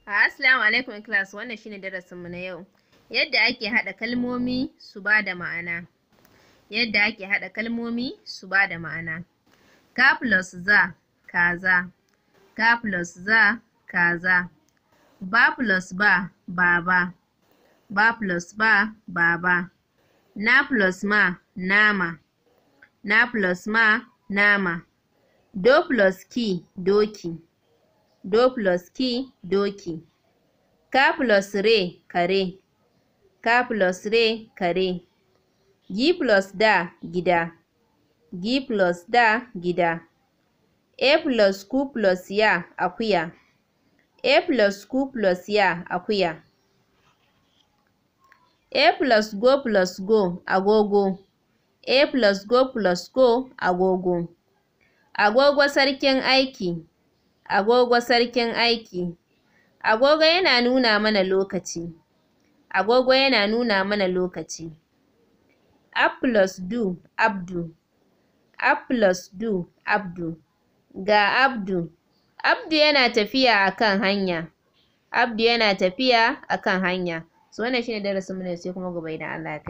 Assalamu alaikum class, wannan shine darasinmu na yau. Yadda ake haɗa kalmomi su bada ma'ana. Yadda ake haɗa kalmomi su bada ma'ana. Ka plus za, kaza. Ka plus za, kaza. Ba plus ba, baba. Ba plus ba, baba. Na plus ma, nama. Na plus ma, nama. Do plus ki, doki. Do plus ki, doki. Ka plus re, kare. Ka plus re, kare. Gi plus da, gida. Gi plus da, gida. A plus ku plus ya, akuya. A plus ku plus ya, akuya. A plus go plus go, agogo. A plus go plus go, agogo. Agogo sarkin aiki. Agogo sarkin aiki. Agogo yana nuna mana lokaci. Agogo yana nuna mana lokaci. Ab plus du, Abdu. Ab plus du, Abdu. Ga Abdu. Abdu yana tafiya a kan hanya. Abdu yana tafiya a kan hanya. So wannan shine darasinmu na yau, sai kuma gobe idan Allah ya kaimu.